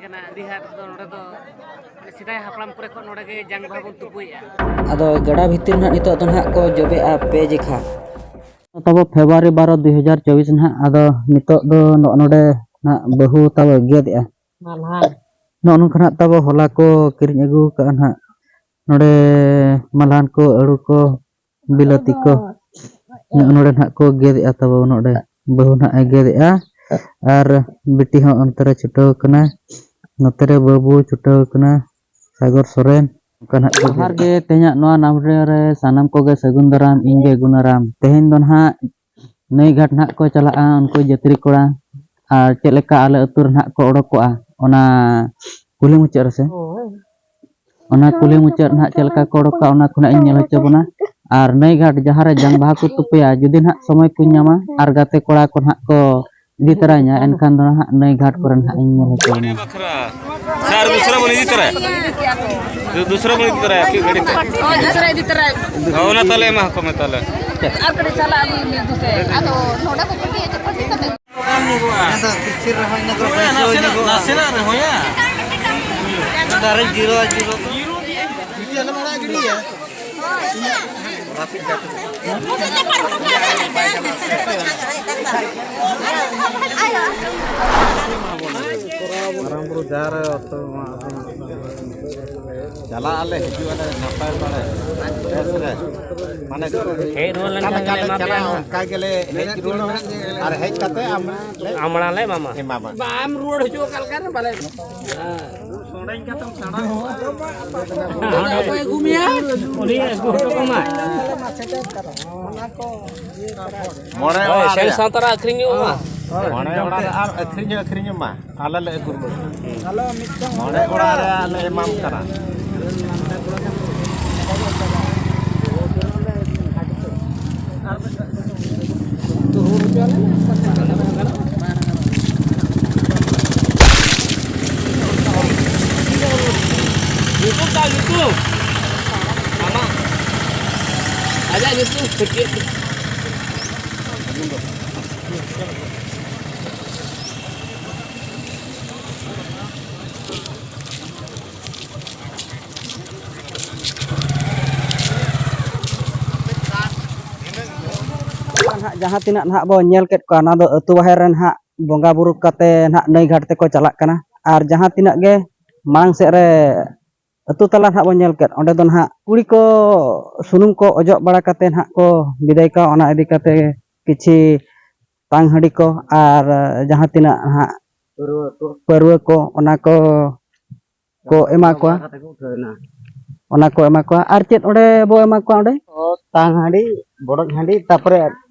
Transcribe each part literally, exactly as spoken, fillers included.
ᱠᱟᱱᱟ ᱫᱤᱦᱟᱴ ᱫᱚ, ᱱᱚᱰᱮ ᱫᱚ ᱥᱮᱫᱟᱭ ᱦᱟᱯᱲᱟᱢ ᱠᱚᱨᱮ ᱠᱷᱚᱱ ᱱᱚᱰᱮ ᱜᱮ ᱡᱟᱝ ᱵᱟᱦᱟ ᱵᱚᱱ ᱛᱩᱯᱩᱭᱮᱫᱼᱟ᱾ ᱟᱫᱚ ᱜᱟᱰᱟ ᱵᱷᱤᱛᱤᱨ ᱱᱟᱦᱟᱜ ᱱᱤᱛᱚᱜ ᱫᱚ ᱱᱟᱦᱟᱜ ᱠᱚ ᱡᱚᱵᱮᱜᱼᱟ ᱯᱮ ᱡᱮᱠᱷᱟ᱾ ᱛᱟᱵᱚ ᱯᱷᱮᱵᱽᱨᱩᱣᱟᱨᱤ ᱵᱟᱨᱚ, ᱫᱩᱭ ᱦᱟᱡᱟᱨ ᱪᱚᱵᱵᱤᱥ ᱱᱟᱦᱟᱜ᱾ ᱟᱫᱚ ᱱᱤᱛᱚᱜ ᱫᱚ ᱱᱚᱜᱼᱚ ᱱᱚᱰᱮ ᱱᱟᱦᱟᱜ ᱵᱟᱹᱦᱩ ᱛᱟᱵᱚ ᱜᱮᱫᱮᱜᱼᱟ᱾ ᱢᱟᱞᱦᱟᱱ᱾ ᱱᱚᱜᱼᱚ ᱱᱚᱝᱠᱟ ᱱᱟᱦᱟᱜ ᱛᱟᱵᱚ ᱦᱚᱞᱟ ᱠᱚ ᱠᱤᱨᱤᱧ ᱟᱹᱜᱩ ᱠᱟᱜᱼᱟ ᱱᱟᱦᱟᱜ᱾ ᱱᱚᱰᱮ ᱢᱟᱞᱦᱟᱱ ᱠᱚ, ᱟᱹᱲᱩ ᱠᱚ, ᱵᱤᱞᱟᱹᱛᱤ ᱠᱚ᱾ ᱱᱚᱜᱼᱚ ᱱᱚᱰᱮ ᱱᱟᱦᱟᱜ ᱠᱚ ᱜᱮᱫᱮᱜᱼᱟ ᱛᱟᱵᱚ, ᱱᱚᱰᱮ ᱵᱟᱹᱦᱩ ᱱᱟᱦᱟᱜ ᱮ ᱜᱮᱫᱮᱜᱼᱟ᱾ ᱟᱨ ᱵᱤᱴᱤ ᱦᱚᱸ ᱚᱱᱛᱮ ᱨᱮ ᱪᱷᱩᱴᱟᱹᱣ ᱠᱟᱱᱟ᱾ ᱱᱚᱛᱮ ᱨᱮ ᱵᱟᱹᱵᱩ ᱪᱷᱩᱴᱟᱹᱣ ᱠᱟᱱᱟ, ᱥᱟᱜᱚᱨ ᱥᱚᱨᱮᱱ᱾ ᱚᱱᱠᱟ ᱱᱟᱦᱟᱜ ᱠᱚ ᱡᱚᱦᱟᱨ ᱜᱮᱫᱮᱜᱼᱟ᱾ ᱜᱮ, ᱛᱮᱦᱮᱧᱟᱜ ᱱᱚᱣᱟ ᱱᱟᱢᱰᱮ ᱨᱮ ᱥᱟᱱᱟᱢ ᱠᱚᱜᱮ ᱥᱟᱹᱜᱩᱱ ᱫᱟᱨᱟᱢ, ᱤᱧ ᱜᱮ ᱜᱩᱱᱟᱨᱟᱢ᱾ ᱛᱮᱦᱮᱧ ᱫᱚ ᱱᱟᱦᱟᱜ ᱱᱟᱹᱭ ᱜᱷᱟᱴ ᱱᱟᱦᱟᱜ ᱠᱚ ᱪᱟᱞᱟᱜᱼᱟ ᱩᱱᱠᱩ ᱡᱟᱹᱛᱨᱤ ᱠᱚᱲᱟ, ᱟᱨ ᱪᱮᱫ ᱞᱮᱠᱟ ᱟᱞᱮ ᱟᱹᱛᱩ ᱨᱮ ᱱᱟᱦᱟᱜ ᱠᱚ ᱚᱰᱚᱠᱚᱜᱼᱟ ᱚᱱᱟ ᱠᱩᱞᱦᱤ ᱢᱩᱪᱟᱹᱫ ᱨᱮᱥᱮ, ᱚᱱᱟ ᱠᱩᱞᱦᱤ ᱢᱩᱪᱟᱹᱫ ᱱᱟᱦᱟᱜ ᱪᱮᱫ ᱞᱮᱠᱟ ᱠᱚ ᱚᱰᱚᱠᱚᱜᱼᱟ ᱚᱱᱟ ᱠᱚ ᱱᱟᱦᱟᱜ ᱤᱧ ᱧᱮᱞ ᱦᱚᱪᱚ ᱵᱚᱱᱟ᱾ ᱟᱨ ᱱᱟᱹᱭ ᱜᱷᱟᱴ ᱡᱟᱦᱟᱸ ᱨᱮ ᱡᱟᱝ ᱵᱟᱦᱟ ᱠᱚ ᱛᱩᱯᱩᱭᱟ, ᱡᱩᱫᱤ ᱱᱟᱦᱟᱜ ᱥᱚᱢᱚᱭ ᱠᱚᱧ ᱧᱟᱢᱟ ᱟᱨ ᱜᱟᱛᱮ ᱠᱚᱲᱟ ᱠᱚ ᱱᱟᱦᱟᱜ ᱠᱚ ᱤᱫᱤ ᱛᱚᱨᱟᱧᱟ, ᱮᱱᱠᱷᱟᱱ ᱫᱚ ᱱᱟᱦᱟᱜ ᱱᱟᱹᱭ ᱜᱷᱟᱴ ᱠᱚᱨᱮ ᱱᱟᱦᱟᱜ ᱤᱧ ᱧᱮᱞ ᱦᱚᱪᱚ ᱵᱚᱱᱟ᱾ ᱵᱟᱠᱷᱨᱟ᱾ ᱥᱮ ᱟᱨ ᱫᱩᱥᱨᱟ ᱵᱚᱱ ᱤᱫᱤ ᱛᱚᱨᱟᱭᱟ? ᱫᱩ- ᱫᱩᱥᱨᱟ ᱵᱚᱱ ᱤᱫᱤ ᱛᱚᱨᱟᱭᱟ ᱟᱯᱮ ᱜᱟᱹᱰᱤ ᱛᱮ? ᱦᱳᱭ, ᱫᱩᱥᱨᱟ ᱤᱫᱤ ᱛᱚᱨᱟᱭ᱾ ᱦᱳᱭ, ᱚᱱᱟ ᱛᱟᱦᱞᱮ ᱮᱢᱟ ᱠᱚ ᱢᱮ ᱛᱟᱦᱞᱮ᱾ ᱟᱨ ᱠᱟᱹᱴᱤᱡ ᱪᱟᱞᱟᱜ ᱟᱹᱜᱩᱭ ᱢᱮ ᱫᱩᱥᱨᱟ᱾ ᱟᱫᱚ ᱱᱚᱰᱮ ᱠᱚ ᱠᱟᱹᱴᱤᱡ ᱪᱚᱯᱚᱞ ᱴᱷᱤᱠ ᱠᱟᱛᱮ᱾ ᱚᱱᱟ ᱫᱚ ᱠᱤᱪᱷᱤ ᱨᱮᱦᱚᱸ ᱤᱱᱟᱹ ᱠᱚᱨᱮ ᱵᱟᱹᱭᱥᱟᱹᱣ ᱧᱚᱜᱚᱜᱼᱟ᱾ ᱱᱟᱥᱮᱱᱟᱜ ᱨᱮᱦᱚᱸ ᱭᱟ᱾ ᱰᱟᱭᱨᱮᱠᱴ ᱡᱤᱨᱳ ᱡᱤᱨᱳ ᱫᱚ᱾ ᱟᱞᱚᱢ ᱟᱲᱟᱜ ᱜᱤᱰᱤᱭᱟ᱾ ᱢᱟᱨᱟᱝ ᱵᱩᱨᱩ ᱡᱟᱦᱮᱨ ᱟᱭᱳ ᱛᱚ ᱪᱟᱞᱟᱜ ᱟᱞᱮ, ᱦᱤᱡᱩᱜ ᱟᱞᱮ ᱱᱟᱯᱟᱭ ᱵᱟᱲᱟ, ᱵᱮᱥ ᱨᱮ᱾ ᱢᱟᱱᱮ ᱦᱮᱡ ᱨᱩᱣᱟᱹᱲ ᱞᱮᱱᱠᱷᱟᱱ ᱚᱠᱟ ᱞᱮᱠᱟ ᱞᱮ ᱮᱢᱟ ᱯᱮᱭᱟ ᱪᱟᱞᱟᱜᱼᱟ, ᱱᱟᱦᱟᱜ᱾ ᱚᱱᱠᱟ ᱜᱮᱞᱮ ᱦᱮᱡ ᱨᱩᱣᱟᱹᱲᱟ᱾ ᱟᱨ ᱦᱮᱡ ᱠᱟᱛᱮ ᱟᱢ ᱞᱮ ᱟᱢᱲᱟ ᱞᱮ ᱮᱢᱟᱢᱟ᱾ ᱮᱢᱟᱢᱟ᱾ ᱵᱟᱢ ᱨᱩᱣᱟᱹᱲ ᱦᱤᱡᱩᱜ ᱚᱠᱟ ᱞᱮᱠᱟ ᱨᱮ ᱵᱟᱞᱮ ᱚᱸᱰᱮ ᱚᱠᱚᱭ ᱟᱹᱜᱩ ᱢᱮᱭᱟ? ᱩᱱᱤ ᱟᱹᱜᱩ ᱦᱚᱴᱚ ᱠᱟᱢᱟ᱾ ᱢᱚᱬᱮ ᱦᱳᱭ, ᱚᱲᱟᱜ ᱥᱮᱱ ᱨᱮᱭᱟᱜ᱾ ᱥᱟᱶ ᱛᱚᱨᱟ ᱟᱹᱠᱷᱨᱤᱧᱚᱜ ᱢᱟ᱾ ᱦᱳᱭ, ᱢᱚᱬᱮ ᱚᱲᱟᱜ ᱨᱮ ᱟᱨ ᱟᱹᱠᱷᱨᱤᱧ ᱦᱚᱸ ᱟᱹᱠᱷᱨᱤᱧᱚᱜ ᱢᱟ᱾ ᱟᱞᱮ ᱞᱮ ᱟᱹᱜᱩ ᱨᱩᱣᱟᱹᱲ᱾ ᱢᱚᱬᱮ ᱚᱲᱟᱜ ᱨᱮ ᱟᱞᱮ ᱮᱢᱟᱢ ᱠᱟᱱᱟ᱾ YouTube ᱫᱟ, YouTube᱾ ᱟᱢᱟᱜ, ᱟᱡᱟᱜ YouTube ᱥᱮ ᱪᱮᱫ? ᱡᱟᱦᱟᱸ ᱛᱤᱱᱟᱹᱜ ᱱᱟᱦᱟᱜ ᱵᱚᱱ ᱧᱮᱞ ᱠᱮᱫ ᱠᱚᱣᱟ, ᱱᱚᱣᱟ ᱫᱚ ᱟᱹᱛᱩ ᱵᱟᱦᱮᱨ ᱨᱮ ᱱᱟᱦᱟᱜ ᱵᱚᱸᱜᱟ ᱵᱩᱨᱩ ᱠᱟᱛᱮ ᱱᱟᱦᱟᱜ ᱱᱟᱹᱭ ᱜᱷᱟᱴ ᱛᱮᱠᱚ ᱪᱟᱞᱟᱜ ᱠᱟᱱᱟ᱾ ᱟᱨ ᱡᱟᱦᱟᱸ ᱛᱤᱱᱟᱹᱜ ᱜᱮ ᱢᱟᱲᱟᱝ ᱥᱮᱫ ᱨᱮ ᱟᱹᱛᱩ ᱛᱟᱞᱟ ᱱᱟᱦᱟᱜ ᱵᱚᱱ ᱧᱮᱞ ᱠᱮᱫ, ᱚᱸᱰᱮ ᱫᱚ ᱱᱟᱦᱟᱜ ᱠᱩᱲᱤ ᱠᱚ ᱥᱩᱱᱩᱢ ᱠᱚ ᱚᱡᱚᱜ ᱵᱟᱲᱟ ᱠᱟᱛᱮ ᱱᱟᱦᱟᱜ ᱠᱚ ᱵᱤᱫᱟᱹᱭ ᱠᱚᱣᱟ᱾ ᱚᱱᱟ ᱤᱫᱤ ᱠᱟᱛᱮ ᱠᱤᱪᱷᱤ ᱛᱟᱝ ᱦᱟᱺᱰᱤ ᱠᱚ ᱟᱨ ᱡᱟᱦᱟᱸ ᱛᱤᱱᱟᱹᱜ ᱱᱟᱦᱟᱜ ᱯᱟᱹᱨᱣᱟᱹ ᱠᱚ᱾ ᱯᱟᱹᱨᱣᱟᱹ ᱠᱚ, ᱚᱱᱟ ᱠᱚ ᱠᱚ ᱮᱢᱟ ᱠᱚᱣᱟ᱾ ᱠᱟᱛᱮ ᱠᱚ ᱩᱴᱷᱟᱹᱣ ᱮᱱᱟ᱾ ᱚᱱᱟ ᱠᱚ ᱮᱢᱟ ᱠᱚᱣᱟ᱾ ᱟᱨ ᱪᱮᱫ ᱚᱸᱰᱮ ᱵᱚ ᱮᱢᱟ ᱠᱚᱣᱟ ᱚᱸᱰᱮ? ᱚ, ᱛᱟᱝ ᱦᱟᱺᱰᱤ, ᱵᱚᱰᱚᱡ ᱦᱟᱺᱰᱤ, ᱛᱟᱯᱚᱨᱮ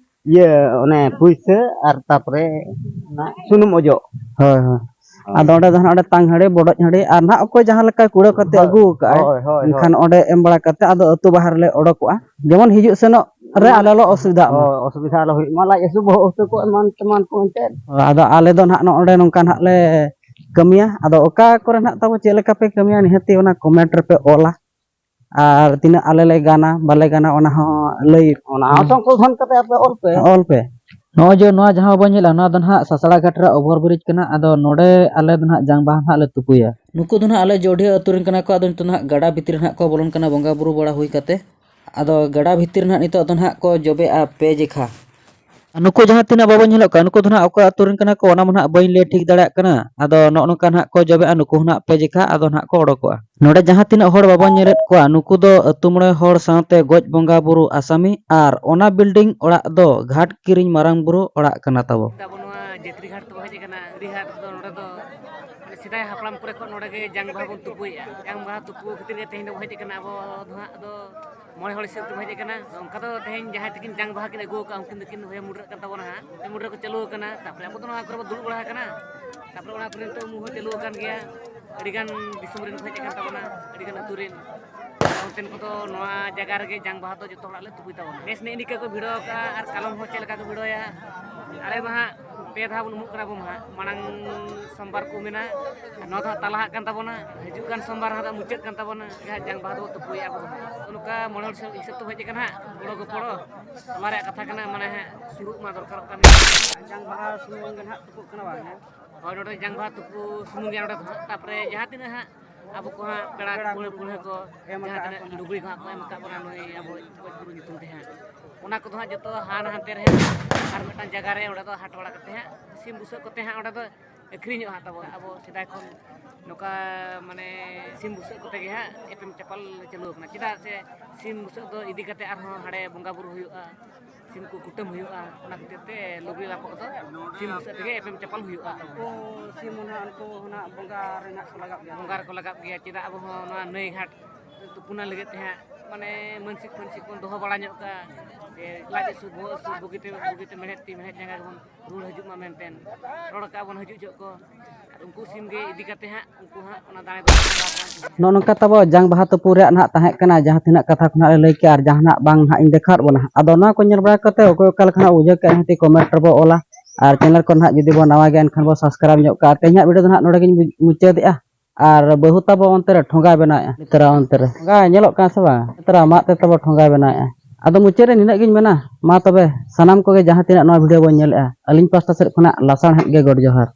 ᱤᱭᱟᱹ, ᱚᱱᱮ ᱯᱩᱭᱥᱟᱹ ᱟᱨ ᱛᱟᱯᱚᱨᱮ ᱚᱱᱟ ᱥᱩᱱᱩᱢ ᱚᱡᱚᱜ᱾ ᱦᱳᱭ, ᱦᱳᱭ᱾ ᱦᱳᱭ᱾ ᱟᱫᱚ ᱚᱸᱰᱮ ᱫᱚ ᱦᱟᱸᱜ ᱚᱸᱰᱮ ᱛᱟᱝ ᱦᱟᱺᱰᱤ, ᱵᱚᱰᱚᱡ ᱦᱟᱺᱰᱤ ᱟᱨ ᱱᱟᱦᱟᱜ ᱚᱠᱚᱭ ᱡᱟᱦᱟᱸ ᱞᱮᱠᱟ ᱠᱩᱲᱟᱹᱣ ᱠᱟᱛᱮ ᱦᱳᱭ, ᱟᱹᱜᱩ ᱟᱠᱟᱫ ᱟᱭ, ᱦᱳᱭ, ᱦᱳᱭ, ᱮᱱᱠᱷᱟᱱ ᱦᱳᱭ᱾ ᱚᱸᱰᱮ ᱮᱢ ᱵᱟᱲᱟ ᱠᱟᱛᱮ ᱟᱫᱚ ᱟᱹᱛᱩ ᱵᱟᱦᱟ ᱨᱮᱞᱮ ᱚᱰᱚᱠᱚᱜᱼᱟ, ᱡᱮᱢᱚᱱ ᱦᱤᱡᱩᱜ ᱥᱮᱱᱚᱜ ᱨᱮ ᱢᱟᱱᱮ ᱟᱞᱚ ᱞᱚ ᱚᱥᱩᱵᱤᱫᱷᱟᱜ ᱢᱟ᱾ ᱦᱳᱭ, ᱚᱥᱩᱵᱤᱫᱷᱟ ᱟᱞᱚ ᱦᱩᱭᱩᱜ ᱢᱟ, ᱞᱟᱡ ᱦᱟᱹᱥᱩ, ᱵᱚᱦᱚᱜ ᱦᱟᱹᱥᱩ ᱠᱚ ᱮᱢᱟᱱ ᱛᱮᱢᱟᱱ ᱠᱚ ᱮᱱᱛᱮᱫ᱾ ᱦᱳᱭ, ᱟᱫᱚ ᱟᱞᱮ ᱫᱚ ᱱᱟᱦᱟᱜ ᱱᱚᱜᱼᱚ ᱱᱚᱰᱮ ᱱᱚᱝᱠᱟ ᱱᱟᱦᱟᱜ ᱞᱮ ᱠᱟᱹᱢᱤᱭᱟ᱾ ᱟᱫᱚ ᱚᱠᱟ ᱠᱚᱨᱮ ᱱᱟᱦᱟᱜ ᱛᱟᱵᱚ ᱪᱮᱫ ᱞᱮᱠᱟ ᱯᱮ ᱠᱟᱹᱢᱤᱭᱟ, ᱱᱤᱦᱟᱹᱛᱤ ᱚᱱᱟ comment ᱨᱮᱯᱮ ᱚᱞᱟ᱾ ᱟᱨ ᱛᱤᱱᱟᱹᱜ ᱟᱞᱮ ᱞᱮ ᱜᱟᱱᱟ, ᱵᱟᱞᱮ ᱜᱟᱱᱟ, ᱚᱱᱟ ᱦᱚᱸ ᱞᱟᱹᱭ ᱚᱱᱟ ᱦᱚᱸ ᱥᱚᱝᱥᱳᱫᱷᱚᱱ ᱠᱟᱛᱮ ᱟᱯᱮ ᱚᱞ ᱯᱮ᱾ ᱚᱞ ᱯᱮ᱾ ᱱᱚᱜᱼᱚᱭ ᱡᱮ ᱱᱚᱣᱟ ᱡᱟᱦᱟᱸ ᱵᱚᱱ ᱧᱮᱞᱟ, ᱱᱚᱣᱟ ᱫᱚ ᱱᱟᱦᱟᱜ ᱥᱟᱥᱲᱟ ᱜᱷᱟᱴ ᱨᱮ over bridge ᱠᱟᱱᱟ᱾ ᱟᱫᱚ ᱱᱚᱰᱮ ᱟᱞᱮ ᱫᱚ ᱱᱟᱦᱟᱜ ᱡᱟᱝ ᱵᱟᱦᱟ ᱱᱟᱦᱟᱜ ᱞᱮ ᱛᱩᱯᱩᱭᱟ᱾ ᱱᱩᱠᱩ ᱫᱚ ᱱᱟᱦᱟᱜ ᱟᱞᱮ ᱡᱳᱰᱷᱤᱭᱟᱹ ᱟᱹᱛᱩ ᱨᱮᱱ ᱠᱟᱱᱟ ᱠᱚ᱾ ᱟᱫᱚ ᱱᱤᱛᱚᱜ ᱱᱟᱦᱟᱜ ᱜᱟᱰᱟ ᱵᱷᱤᱛᱤᱨ ᱨᱮ ᱱᱟᱦᱟᱜ ᱠᱚ ᱵᱚᱞᱚᱱ ᱠᱟᱱᱟ ᱵᱚᱸᱜᱟ ᱵᱩᱨᱩ ᱵᱟᱲᱟ ᱦᱩᱭ ᱠᱟᱛᱮ᱾ ᱟᱫᱚ ᱜᱟᱰᱟ ᱵᱷᱤᱛᱤᱨ ᱨᱮ ᱱᱟᱦᱟᱜ ᱱᱤᱛᱚᱜ ᱫᱚ ᱱᱟᱦᱟᱜ ᱠᱚ ᱡᱚᱵᱮᱜᱼᱟ ᱯᱮ ᱡᱮᱠᱷᱟ᱾ ᱱᱩᱠᱩ ᱡᱟᱦᱟᱸ ᱛᱤᱱᱟᱹᱜ ᱵᱟᱵᱚᱱ ᱧᱮᱞᱚᱜ ᱠᱟᱱᱟ, ᱱᱩᱠᱩ ᱫᱚ ᱱᱟᱦᱟᱜ ᱚᱠᱟ ᱟᱹᱛᱩ ᱨᱮᱱ ᱠᱟᱱᱟ ᱠᱚ, ᱚᱱᱟ ᱢᱟ ᱱᱟᱦᱟᱜ ᱵᱟᱹᱧ ᱞᱟᱹᱭ ᱴᱷᱤᱠ ᱫᱟᱲᱮᱭᱟᱜ ᱠᱟᱱᱟ᱾ ᱟᱫᱚ ᱱᱚᱜᱼᱚ ᱱᱚᱝᱠᱟ ᱱᱟᱦᱟᱜ ᱠᱚ ᱡᱚᱵᱮᱜᱼᱟ, ᱱᱩᱠᱩ ᱦᱚᱸ ᱱᱟᱦᱟᱜ ᱯᱮ ᱡᱮᱠᱷᱟ ᱟᱫᱚ ᱱᱟᱦᱟᱜ ᱠᱚ ᱚᱰᱚᱠᱚᱜᱼᱟ᱾ ᱱᱚᱰᱮ ᱡᱟᱦᱟᱸ ᱛᱤᱱᱟᱹᱜ ᱦᱚᱲ ᱵᱟᱵᱚᱱ ᱧᱮᱞᱮᱫ ᱠᱚᱣᱟ, ᱱᱩᱠᱩ ᱫᱚ ᱟᱹᱛᱩ ᱢᱚᱬᱮ ᱦᱚᱲ ᱥᱟᱶᱛᱮ ᱜᱚᱡ ᱵᱚᱸᱜᱟ ᱵᱩᱨᱩ ᱟᱥᱟᱢᱤ ᱟᱨ ᱚᱱᱟ building ᱚᱲᱟᱜ ᱫᱚ ᱜᱷᱟᱴ ᱠᱤᱨᱤᱧ ᱢᱟᱨᱟᱝ ᱵᱩᱨᱩ ᱚᱲᱟᱜ ᱠᱟᱱᱟ ᱛᱟᱵᱚ᱾ ᱟᱵᱚ ᱱᱚᱣᱟ ᱡᱮᱛᱨᱤ ᱜᱷᱟᱴ ᱛᱮᱵᱚ ᱦᱮᱡ ᱟᱠᱟᱱᱟ᱾ ᱟᱹᱨᱤ ᱜᱷᱟᱴ ᱫᱚ ᱱᱚᱰᱮ ᱫᱚ ᱥᱮᱫᱟᱭ ᱦᱟᱯᱲᱟᱢ ᱠᱚᱨᱮ ᱠᱷᱚᱱ ᱱᱚᱰᱮ ᱜᱮ ᱡᱟᱝ ᱵᱟᱦᱟ ᱵᱚᱱ ᱛᱩᱯᱩᱭᱮᱫᱼᱟ᱾ ᱡᱟᱝ ᱵᱟᱦᱟ ᱛᱩᱯᱩ ᱠᱷᱟᱹᱛᱤᱨ ᱜᱮ ᱛᱮᱦᱮᱧ ᱫᱚᱵᱚ ᱦᱮᱡ ᱟᱠᱟᱱᱟ᱾ ᱟᱵᱚ ᱫᱚ ᱦᱟᱸᱜ ᱫᱚ ᱢᱚᱬᱮ ᱦᱚᱲ ᱦᱤᱥᱟᱹᱵ ᱛᱮᱵᱚ ᱦᱮᱡ ᱟᱠᱟᱱᱟ᱾ ᱚᱱᱠᱟ ᱫᱚ ᱛᱮᱦᱮᱧ ᱡᱟᱦᱟᱸᱭ ᱛᱟᱹᱠᱤᱱ ᱡᱟᱝ ᱵᱟᱦᱟ ᱠᱤᱱ ᱟᱹᱜᱩ ᱟᱠᱟᱫᱼᱟ, ᱩᱱᱠᱤᱱ ᱫᱚᱠᱤᱱ ᱦᱩᱭ ᱢᱩᱰᱨᱟᱹᱜ ᱠᱟᱱ ᱛᱟᱵᱚᱱᱟ ᱦᱟᱸᱜ᱾ ᱦᱩᱭ ᱢᱩᱰᱨᱟᱹ ᱠᱚ ᱪᱟᱹᱞᱩ ᱟᱠᱟᱱᱟ᱾ ᱛᱟᱯᱚᱨᱮ ᱟᱵᱚ ᱫᱚ ᱱᱚᱣᱟ ᱠᱚᱨᱮ ᱵᱚ ᱫᱩᱲᱩᱵ ᱵᱟᱲᱟ ᱟᱠᱟᱱᱟ᱾ ᱛᱟᱯᱚᱨᱮ ᱚᱱᱟ ᱠᱚᱨᱮ ᱱᱤᱛᱚᱜ ᱢᱩ ᱦᱚᱸ ᱪᱟᱹᱞᱩ ᱟᱠᱟᱱ ᱜᱮᱭᱟ᱾ ᱟᱹᱰᱤᱜᱟᱱ ᱫᱤᱥᱚᱢ ᱨᱮᱱ ᱠᱚ ᱦᱮᱡ ᱟᱠᱟᱱ ᱛᱟᱵᱚᱱᱟ, ᱟᱹᱰᱤᱜᱟᱱ ᱟᱹᱛᱩ ᱨᱮᱱ᱾ ᱚᱱᱛᱮᱱ ᱠᱚᱫᱚ ᱱᱚᱣᱟ ᱡᱟᱭᱜᱟ ᱨᱮᱜᱮ ᱡᱟᱝ ᱵᱟᱦᱟ ᱫᱚ ᱡᱚᱛᱚ ᱦᱚᱲᱟᱜ ᱞᱮ ᱛᱩᱯᱩᱭ ᱛᱟᱵᱚᱱᱟ᱾ ᱱᱮᱥ ᱱᱮᱜᱼᱮ ᱱᱤᱝᱠᱟᱹ ᱠᱚ ᱵᱷᱤᱲᱟᱹᱣ ᱟᱠᱟᱫᱼᱟ, ᱟᱨ ᱠᱟᱞᱚᱢ ᱦᱚᱸ ᱪᱮᱫ ᱞᱮᱠᱟ ᱠᱚ ᱵᱷᱤᱲᱟᱹᱣᱭᱟ᱾ ᱟᱞᱮ ᱢᱟ ᱦᱟᱸᱜ ᱯᱮ ᱫᱷᱟᱣ ᱵᱚᱱ ᱩᱢᱩᱜ ᱠᱟᱱᱟ ᱟᱵᱚ ᱢᱟ ᱦᱟᱸᱜ᱾ ᱢᱟᱲᱟᱝ ᱥᱳᱢᱵᱟᱨ ᱠᱚ ᱢᱮᱱᱟ, ᱟᱨ ᱱᱚᱣᱟ ᱫᱚ ᱦᱟᱸᱜ ᱛᱟᱞᱟ ᱦᱟᱸᱜ ᱠᱟᱱ ᱛᱟᱵᱚᱱᱟ᱾ ᱦᱤᱡᱩᱜ ᱠᱟᱱ ᱥᱳᱢᱵᱟᱨ ᱦᱟᱸᱜ ᱢᱩᱪᱟᱹᱫ ᱠᱟᱱ ᱛᱟᱵᱚᱱᱟ᱾ ᱡᱟᱦᱟᱸ ᱡᱟᱝ ᱵᱟᱦᱟ ᱫᱚᱵᱚ ᱛᱩᱯᱩᱭᱮᱫᱼᱟ ᱟᱵᱚ ᱫᱚ ᱦᱟᱸᱜ᱾ ᱱᱚᱜᱼᱚ ᱱᱚᱝᱠᱟ ᱢᱚᱬᱮ ᱦᱚᱲ ᱦᱤᱥᱟᱹᱵ ᱛᱮᱵᱚ ᱦᱮᱡ ᱟᱠᱟᱱᱟ ᱦᱟᱸᱜ, ᱜᱚᱲᱚ ᱜᱚᱯᱚᱲᱚ᱾ ᱚᱱᱟ ᱨᱮᱭᱟᱜ ᱠᱟᱛᱷᱟ ᱠᱟᱱᱟ, ᱢᱟᱱᱮ ᱦᱟᱸᱜ ᱥᱩᱨᱩᱜ ᱢᱟ ᱫᱚᱨᱠᱟᱨᱚᱜ ᱠᱟᱱ ᱜᱮ᱾ ᱡᱟᱝ ᱵᱟᱦᱟ ᱥᱩᱢᱩᱝ ᱜᱮ ᱱᱟᱦᱟᱜ ᱛᱩᱯᱩᱜ ᱠᱟᱱᱟ ᱵᱟᱝ ᱦᱮᱸ? ᱦᱳᱭ, ᱱᱚᱰᱮ ᱡᱟᱝ ᱵᱟᱦᱟ ᱛᱩᱯᱩ ᱥᱩᱢᱩᱝ ᱜᱮ ᱱᱚᱰᱮ ᱫᱚ ᱦᱟᱸᱜ᱾ ᱛᱟᱯᱚᱨᱮ ᱡᱟᱦᱟᱸ ᱛᱤᱱᱟᱹᱜ ᱦᱟᱸᱜ ᱟᱵᱚ ᱠᱚ ᱦᱟᱸᱜ ᱯᱮᱲᱟ ᱯᱮᱲᱟ ᱯᱩᱲᱦᱟᱹ ᱠᱚ ᱠᱚ ᱮᱢ ᱡᱟᱦᱟᱸ ᱟᱠᱟᱫ ᱛᱤᱱᱟᱹᱜ ᱠᱚ᱾ ᱞᱩᱜᱽᱲᱤ ᱠᱚ ᱦᱟᱸᱜ ᱠᱚ ᱮᱢ ᱟᱠᱟᱫ ᱵᱚᱱᱟ ᱱᱩᱭ ᱟᱵᱚ ᱜᱚᱡ ᱜᱩᱨᱩ ᱧᱩᱛᱩᱢ ᱛᱮ ᱦᱟᱸᱜ᱾ ᱚᱱᱟ ᱠᱚᱫᱚ ᱦᱟᱸᱜ ᱡᱚᱛᱚ ᱦᱟᱱᱟ ᱦᱟᱱᱛᱮ ᱨᱮ ᱦᱟᱸᱜ ᱟᱨ ᱢᱤᱫᱴᱟᱝ ᱡᱟᱭᱜᱟ ᱨᱮ ᱚᱸᱰᱮ ᱫᱚ ᱦᱟᱴ ᱵᱟᱲᱟ ᱠᱟᱛᱮ ᱦᱟᱸᱜ ᱥᱤᱢ ᱵᱩᱥᱟᱹᱜ ᱠᱚᱛᱮ ᱦᱟᱸᱜ ᱚᱸᱰᱮ ᱫᱚ ᱟᱹᱠᱷᱨᱤᱧᱚᱜᱼᱟ ᱦᱟᱸᱜ ᱛᱟᱵᱚᱱ᱾ ᱟᱵᱚ ᱥᱮᱫᱟᱭ ᱠᱷᱚᱱ ᱱᱚᱝᱠᱟ ᱢᱟᱱᱮ ᱥᱤᱢ ᱵᱩᱥᱟᱹᱜ ᱠᱚᱛᱮ ᱜᱮ ᱦᱟᱸᱜ ᱮᱯᱮᱢ ᱪᱟᱯᱟᱞ ᱪᱟᱹᱞᱩ ᱟᱠᱟᱱᱟ᱾ ᱪᱮᱫᱟᱜ ᱥᱮ ᱥᱤᱢ ᱵᱩᱥᱟᱹᱜ ᱫᱚ ᱤᱫᱤ ᱠᱟᱛᱮ ᱟᱨᱦᱚᱸ ᱦᱟᱸᱰᱮ ᱵᱚᱸᱜᱟ ᱵᱩᱨᱩ ᱦᱩᱭᱩᱜᱼᱟ, ᱥᱤᱢ ᱠᱚ ᱠᱩᱴᱟᱹᱢ ᱦᱩᱭᱩᱜᱼᱟ, ᱚᱱᱟ ᱠᱷᱟᱹᱛᱤᱨ ᱛᱮ ᱞᱩᱜᱽᱲᱤ ᱞᱟᱯᱚ ᱠᱚᱫᱚ ᱥᱤᱢ ᱵᱩᱥᱟᱹᱜ ᱛᱮᱜᱮ ᱮᱯᱮᱢ ᱪᱟᱯᱟᱞ ᱦᱩᱭᱩᱜᱼᱟ᱾ ᱩᱱᱠᱩ ᱥᱤᱢ ᱦᱚᱸ ᱱᱟᱦᱟᱜ ᱩᱱᱠᱩ ᱦᱚᱸ ᱱᱟᱦᱟᱜ ᱵᱚᱸᱜᱟ ᱨᱮ ᱱᱟᱦᱟᱜ ᱠᱚ ᱞᱟᱜᱟᱜ ᱜᱮᱭᱟ᱾ ᱵᱚᱸᱜᱟ ᱨᱮᱠᱚ ᱞᱟᱜᱟᱜ ᱜᱮᱭᱟ᱾ ᱪᱮᱫᱟᱜ ᱟᱵᱚ ᱦᱚᱸ ᱱᱚᱣᱟ ᱱᱟᱹᱭ ᱜᱷᱟᱴ ᱛᱩᱯᱩᱱᱟ ᱞᱟᱹᱜᱤᱫ ᱛᱮ ᱦᱟᱸᱜ ᱢᱟᱱᱮ ᱢᱟᱹᱱᱥᱤᱠ ᱯᱷᱟᱹᱱᱥᱤᱠ ᱵᱚᱱ ᱫᱚᱦᱚ ᱵᱟᱲᱟ ᱧᱚᱜ ᱠᱟᱜᱼᱟ ᱡᱮ ᱞᱟᱡ ᱦᱟᱹᱥᱩ, ᱵᱚᱦᱚᱜ ᱦᱟᱹᱥᱩ, ᱵᱩᱜᱤᱛᱮ ᱵᱩᱜᱤᱛᱮ ᱢᱮᱲᱦᱮᱫ ᱛᱤ ᱢᱮᱲᱦᱮᱫ ᱡᱟᱸᱜᱟ ᱜᱮᱵᱚᱱ ᱨᱩᱣᱟᱹᱲ ᱦᱤᱡᱩᱜ ᱢᱟ ᱢᱮᱱᱛᱮ ᱨᱚᱲ ᱠᱟᱜᱼᱟ ᱵᱚᱱ ᱦᱤᱡᱩᱜ ᱡᱚᱦᱚᱜ ᱠᱚ᱾ ᱟᱨ ᱩᱱᱠᱩ ᱥᱤᱢ ᱜᱮ ᱤᱫᱤ ᱠᱟᱛᱮ ᱦᱟᱸᱜ ᱩᱱᱠᱩ ᱦᱟᱸᱜ ᱚᱱᱟ ᱫᱟᱲᱮ ᱫᱚ ᱵᱚᱸᱜᱟ ᱠᱚᱣᱟ᱾ ᱱᱚᱜᱼᱚ ᱱᱚᱝᱠᱟ ᱛᱟᱵᱚ ᱡᱟᱝ ᱵᱟᱦᱟ ᱛᱩᱯᱩ ᱨᱮᱭᱟᱜ ᱱᱟᱦᱟᱜ ᱛᱟᱦᱮᱸ ᱠᱟᱱᱟ, ᱡᱟᱦᱟᱸ ᱛᱤᱱᱟᱹᱜ ᱠᱟᱛᱷᱟ ᱠᱚ ᱱᱟᱦᱟᱜ ᱞᱮ ᱞᱟᱹᱭ ᱠᱮᱜᱼᱟ ᱟᱨ ᱡᱟᱦᱟᱱᱟᱜ ᱵᱟᱝ ᱱᱟᱦᱟᱜ ᱤᱧ ᱫᱮᱠᱷᱟᱣᱟᱫ ᱵᱚᱱᱟ᱾ ᱟᱫᱚ ᱱᱚᱣᱟ ᱠᱚ ᱧᱮᱞ ᱵᱟᱲᱟ ᱠᱟᱛᱮ ᱚᱠᱚᱭ ᱚᱠᱟ ᱞᱮᱠᱟ ᱱᱟᱦᱟᱜ ᱵᱩᱡᱷᱟᱹᱣ ᱠᱮᱜᱼᱟ, ᱱᱟᱦᱟᱜ ᱠᱚᱢᱮᱱᱴ ᱨᱮᱵᱚ ᱚᱞᱟ᱾ ᱟᱨ ᱪᱮᱱᱮᱞ ᱠᱚ ᱱᱟᱦᱟᱜ ᱡᱩᱫᱤ ᱵᱚᱱ ᱱᱟᱣᱟ ᱜᱮᱭᱟ, ᱮᱱᱠᱷᱟᱱ ᱵᱚ ᱥᱟᱵᱥᱠᱨᱟᱭᱤᱵᱽ ᱧᱚᱜ ᱠᱟᱜᱼᱟ᱾ ᱛᱮᱦᱮᱧᱟᱜ ᱵᱷᱤᱰᱤᱭᱳ ᱫᱚ ᱱᱟᱦᱟᱜ ᱱᱚᱰᱮ ᱜᱤᱧ ᱢᱩᱪᱟᱹᱫᱮᱜᱼᱟ᱾ ᱟᱨ ᱵᱟᱹᱦᱩ ᱛᱟᱵᱚ ᱚᱱᱛᱮ ᱨᱮ ᱴᱷᱚᱸᱜᱟᱭ ᱵᱮᱱᱟᱣᱮᱫᱼᱟ᱾ ᱱᱮᱛᱟᱨᱟᱜ ᱚᱱᱛᱮ ᱨᱮ ᱴᱷᱚᱸᱜᱟ ᱧᱮᱞᱚᱜ ᱠᱟᱱᱟ ᱥᱮ ᱵᱟᱝ? ᱱᱮᱛᱟᱨᱟᱜ ᱢᱟᱫ ᱛᱮ ᱛᱟᱵᱚ ᱴᱷᱚᱸᱜᱟᱭ ᱵᱮᱱᱟᱣᱮᱫᱼᱟ᱾ ᱟᱫᱚ ᱢᱩᱪᱟᱹᱫ ᱨᱮ ᱱᱤᱱᱟᱹᱜ ᱜᱤᱧ ᱢᱮᱱᱟ, ᱢᱟ ᱛᱚᱵᱮ ᱥᱟᱱᱟᱢ ᱠᱚᱜᱮ ᱡᱟᱦᱟᱸ ᱛᱤᱱᱟᱹᱜ ᱱᱚᱣᱟ ᱵᱷᱤᱰᱤᱭᱳ ᱵᱚᱱ ᱧᱮᱞᱮᱫᱼᱟ, ᱟᱹᱞᱤᱧ ᱯᱟᱥᱴᱟ ᱥᱮᱫ ᱠᱷᱚᱱᱟᱜ ᱞᱟᱥᱟᱲᱦᱮᱫ ᱜᱮ ᱜᱚᱰ ᱡᱚᱦᱟᱨ᱾